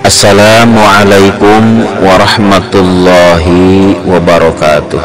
Assalamualaikum warahmatullahi wabarakatuh.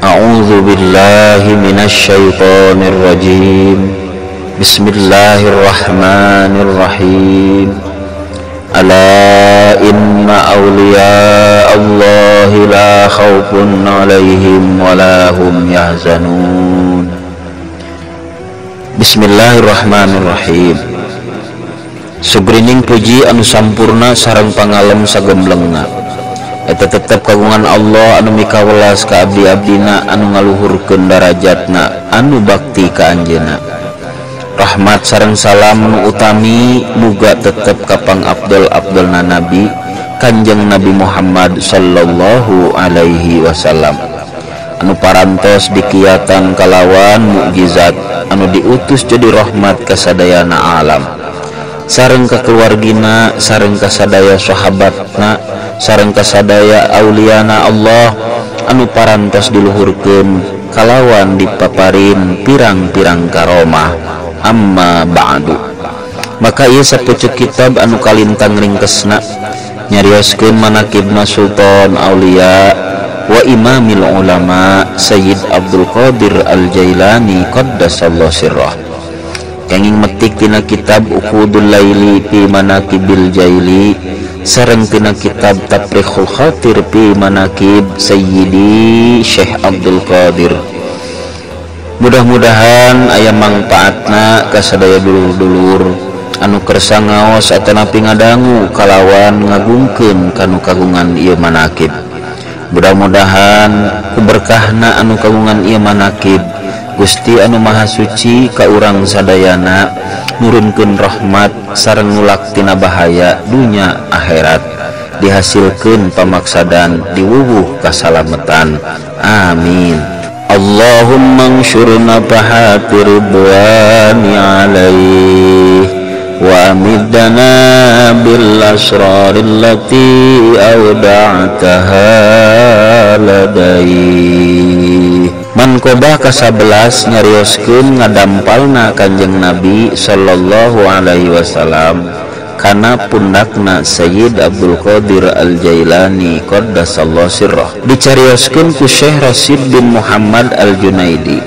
A'udzu billahi minasyaitonir rajim. Bismillahirrahmanirrahim. Ala inna awliya Allahi la khaufun 'alaihim wa la hum yahzanun. Bismillahirrahmanirrahim. Sugrining puji anu sampurna sareng pangalem sagemblengna. Eta tetep kagungan Allah anu mikawelas ka abdi-abdina anu ngaluhurkeun darajatna anu bakti ka anjeunna. Rahmat sareng salam nu utami muga tetep ka pangabdol-abdolna Nabi Kanjeng Nabi Muhammad sallallahu alaihi wasallam anu parantos dikiatan kalawan mukjizat anu diutus jadi rahmat kasadayana alam. Sareng kakeluargina, sareng kasadaya sahabatna, sareng kasadaya auliana Allah anu parantos diluhurkeun kalawan dipaparin pirang-pirang karomah. Amma ba'du. Maka ieu sapucuk kitab anu kalintang ringkesna nyarioskeun manaqibna Sultan Aulia wa Imamil Ulama Sayyid Abdul Qadir Al-Jailani qaddasallahu sirrah. Kenging metik tina kitab Uqudul Laili fi Manaqibil Jaili sareng tina kitab Tafrikhul Khatir fi Manaqib Sayyidi Syekh Abdul Qadir. Mudah-mudahan aya mangpaatna ka sadaya dulur-dulur anu kersa ngaos atanapi ngadangu kalawan ngagungkeun kanu kagungan ieu manaqib. Mudah-mudahan ku berkahna anu kagungan ieu manaqib Gusti anu Maha Suci ka urang sadayana nurunkeun rahmat sareng nulak tina bahaya dunya akhirat, dihasilkeun pamaksadan diwuwuh kasalametan. Amin. Allahumma anshurna bahati ridwani alaihi wa amiddana bil asraril lati awda'taha ladaihi. Manqobah ka-11 nyarioskeun ngadampalna Kanjeng Nabi sallallahu alaihi wasallam kana pundakna Sayyid Abdul Qadir Al-Jailani qaddasallahu sirrah. Dicarioskeun ku Syekh Rasid bin Muhammad Al-Junaidi.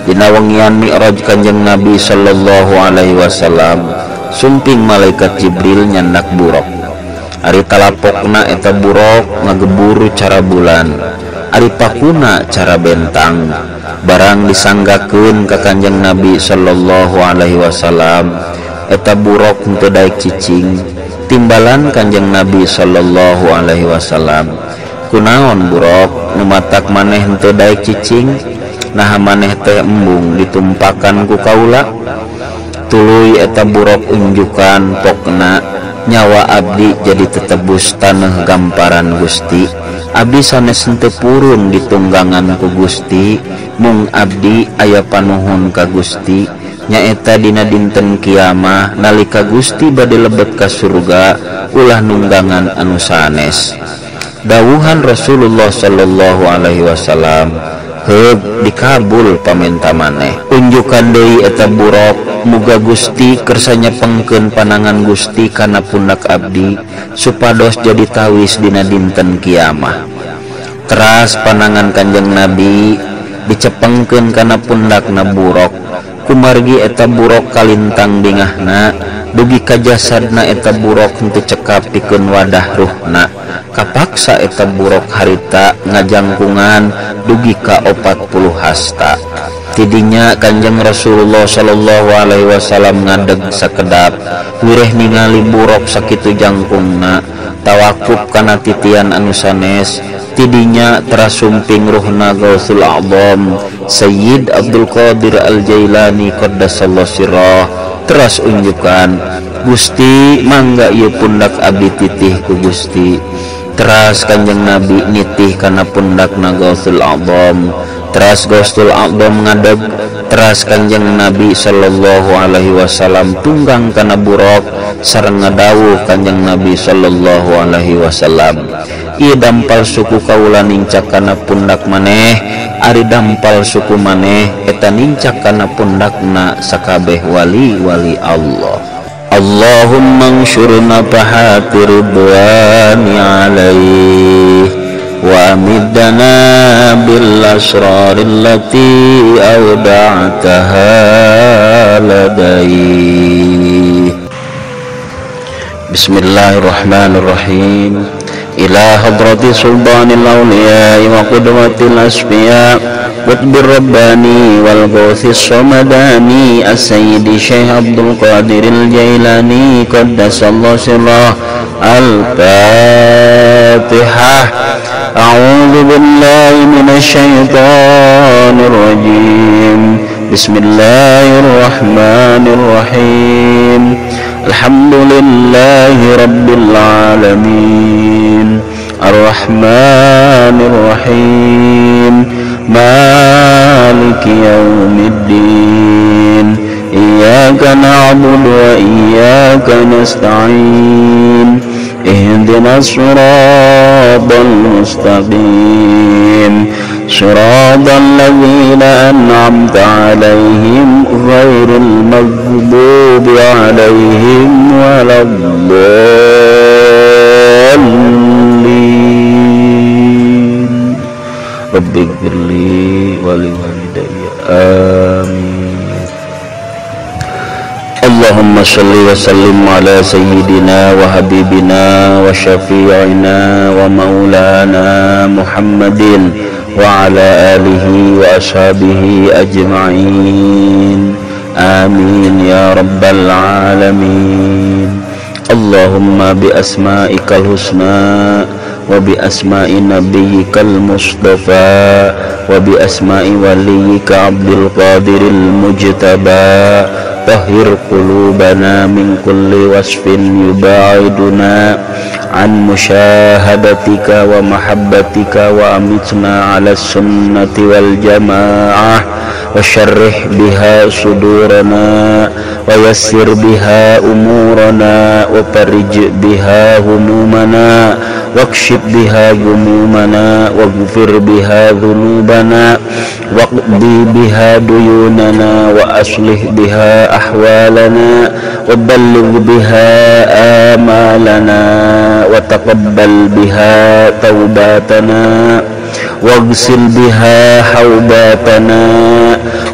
Dina wengian Mi'raj Kanjeng Nabi sallallahu alaihi wasallam sumping malaikat Jibril nyandak buruk. Ari talapokna eta buruk ngagebur cara bulan. Ari pakuna cara bentang. Barang disanggakeun ka Kanjeng Nabi sallallahu alaihi wasallam eta buruk henteu daek cicing. Timbalan Kanjeng Nabi sallallahu alaihi wasallam, kunaon buruk nu matak maneh henteu daek cicing? Naha maneh teh embung ditumpakan ku kaula? Tuluy eta buruk unjukan pokna nyawa abdi jadi tetebus tanah gamparan Gusti. Abdi sanes henteu purun ditunggangan ku Gusti, mung abdi aya panuhun ka Gusti. Nyaeta dina dinten kiamah nalika Gusti bade lebet ka surga ulah nunggangan anu sanes. Dawuhan Rasulullah sallallahu alaihi wasallam, heug dikabul pamenta maneh. Unjukan deui eta buruk, muga Gusti kersa nyepengkeun panangan Gusti kana pundak abdi supados jadi tawis dina dinten kiamah. Teras panangan Kanjeng Nabi dicepengkeun kana pundakna buruk. Kumargi eta buruk kalintang bingahna dugi ka jasadna eta buruk henteu cekap pikeun wadah ruhna. Kapaksa eta buruk harita ngajangkungan dugi ka 40 hasta. Tidinya Kanjeng Rasulullah sallallahu alaihi wasallam ngadeg sakedap wireh ningali buruk sakitu jangkungna tawakuf kana titian anu sanes. Tidinya terasumping ruhna Gausul A'zam Sayyid Abdul Qadir Al-Jailani qaddasallahu sirrah. Teras unjukan, Gusti mangga ieu pundak abdi titih ku Gusti. Teras Kanjeng Nabi nitih kana pundakna Gausul A'zam. Teras Gausul A'zam ngadeg. Teras Kanjeng Nabi sallallahu alaihi wasallam tunggang kana buruk sareng ngadawuh Kanjeng Nabi sallallahu alaihi wasallam, ieu dampal suku kaula nincak kana pundak maneh, ari dampal suku maneh eta nincak kana pundakna sakabeh wali-wali Allah. Allahumma anshur nafahati ridwani alaihi wa amiddana bil asrar allati awda'taha ladaihi. Bismillahirrahmanirrahim. Ila hadrati sultanil awliya wa qudwatil asfiya qutbir rabbani wal ghauthis samadani as-sayyidi Syekh Abdul Qadir al-Jailani qaddasallahu sirrah. Al-Fatihah. A'udzu billahi minasy syaithanir rajim. Bismillahirrahmanirrahim. Alhamdulillahi rabbil alamin. Arrahmanir rahim. Maliki yaumiddin. Iyyaka na'budu wa iyyaka nasta'in. Ihdinas siratal mustaqim. Siratal ladzina an'amta 'alaihim ghairil maghdubi 'alaihim waladdallin. Rabbighfirli wa liwalidayya. Amin. Allahumma shalli wa sallim ala sayyidina wa habibina wa syafi'ina wa maulana Muhammadin wa ala alihi wa ashabihi ajma'in. Amin ya rabbal alamin. Allahumma bi asma'ikal husna wa bi asma'i nabiyyikal mustafa wa bi asma'i waliyyika Abdul Qadiril Mujtaba tahhir qulubana min kulli wasfin yuba'iduna an musyahadatika wa mahabbatika wa amitna ala sunnati wal jamaah wa syarrih biha sudurana wa yassir biha umurana wa farij biha humumana wakshif biha gumumana waghfir biha dhunubana waqdi biha duyunana wa aslih biha ahwalana wa balligh biha amalana wa taqabbal biha taubatana waghsil biha haubatana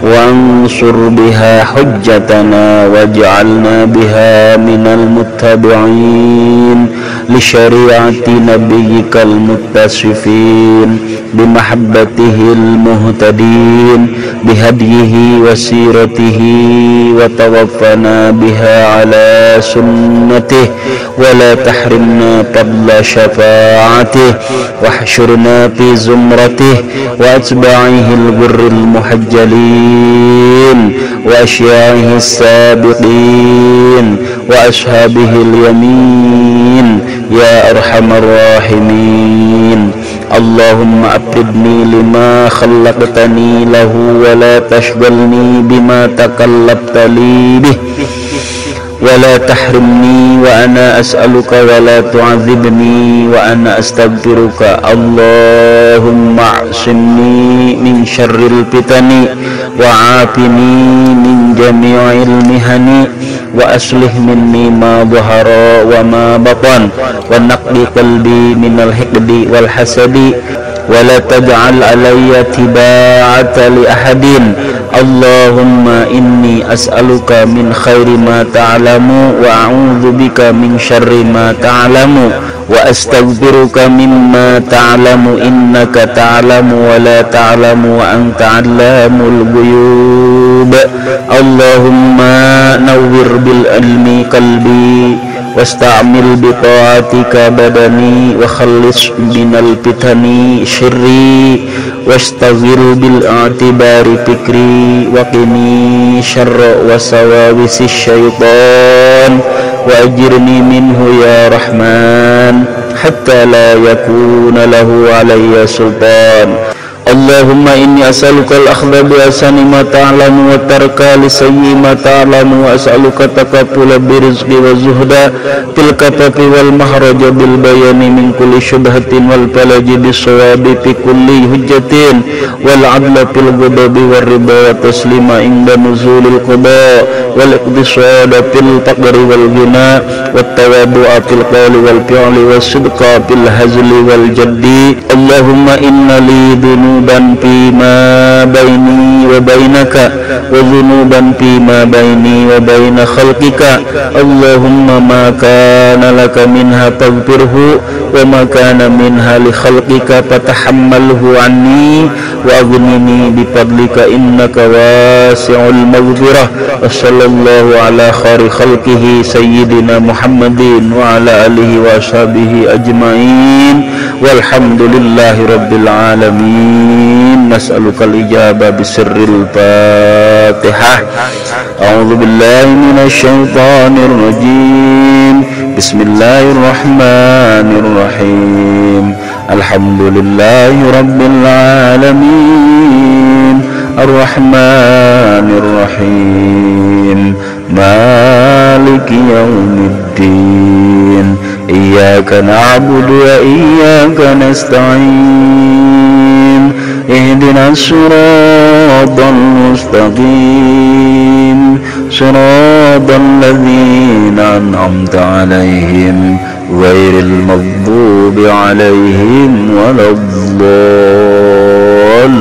wansur biha hujjatana waj'alna biha minal muttabi'in li syari'ati nabiyyikal muttasifin bimahabbatihil muhtadin bihadyihi wa siratihi wa tawaffana biha ala sunnatihi wa la tahrimna fadla syafa'atihi wahsyurna fi zumratihi wa atba'ihil ghurril muhajjalin wa asya'ihi as-sabiqin wa ashabihil yamin ya arhamar rahimin. Allahumma afidni lima khalaqtani lahu wa la tashghalni bima takallabta li bih wa la tahrimni wa ana as'aluka wa la tu'adzibni wa ana astaghfiruka. Allahumma a'simni min syarril fitani wa 'afini min jami'il mihani wa aslih minni ma dhahara wa ma batan wa naqdi qalbi minal hiqdi wal hasadi wa la taj'al alayya tiba'ata li ahadin. Allahumma inni as'aluka min khairi ma ta'lamu wa a'udzu bika min syarri ma ta'lamu wa astaghfiruka mimma ta'lamu innaka ta'lamu wa la ta'lamu wa anta 'allamul ghuyub. Allahumma nawwir bil ilmi qalbi wasta'mil bi ta'atika badani wa khallis minal fitani syirri wastaghil bil i'tibari fikri wa qini syarra wasawawisi syaitan wa ajirni minhu ya rahman hatta la yakuna lahu alayya sultan. Allahumma inni as'aluka al-akhdha bi ahsani ma ta'lamu wa tarka li sayyi ma ta'lamu wa as'aluka takaffula bi rizqi wa zuhda fil kafafi wal mahraja bil bayani min kulli shubhatin wal falaji bis sawabi fi kulli hujjatin wal adla fil ghadabi war ridha wa taslima inda nuzulil qada wal iqtisada fil faqri wal ghina wat tawadu'a fil qawli wal fi'li was sidqa fil hazli wal jaddi. Allahumma inna li dhunuban fi ma baini wa bainaka wa dhunuban fi ma baini wa baina khalqika. Allahumma ma kana laka minha faghfirhu wa ma kana minha li khalqika fatahammalhu anni wa aghnini bi fadlika innaka wasi'ul maghfirah. Wa sallallahu ala khairi khalqihi sayyidina Muhammadin wa ala alihi wa ashabihi ajma'in. Walhamdulillahi rabbil alamin. Nas'aluka al-ijabah bisirril Fatihah. A'udzu billahi minasy syaithanir rajim. Bismillahirrahmanirrahim. Alhamdulillahi rabbil alamin. Arrahmanir rahim. Maliki yaumiddin. Iyyaka na'budu wa iyyaka nasta'in. Ihdinas siratal mustaqim. Siratal ladzina an'amta 'alaihim ghairil maghdubi 'alaihim waladdallin.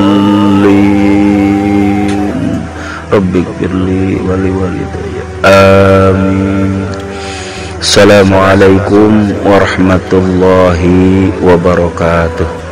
Rabbighfirli wa liwalidayya. Amin. Assalamualaikum warahmatullahi wabarakatuh.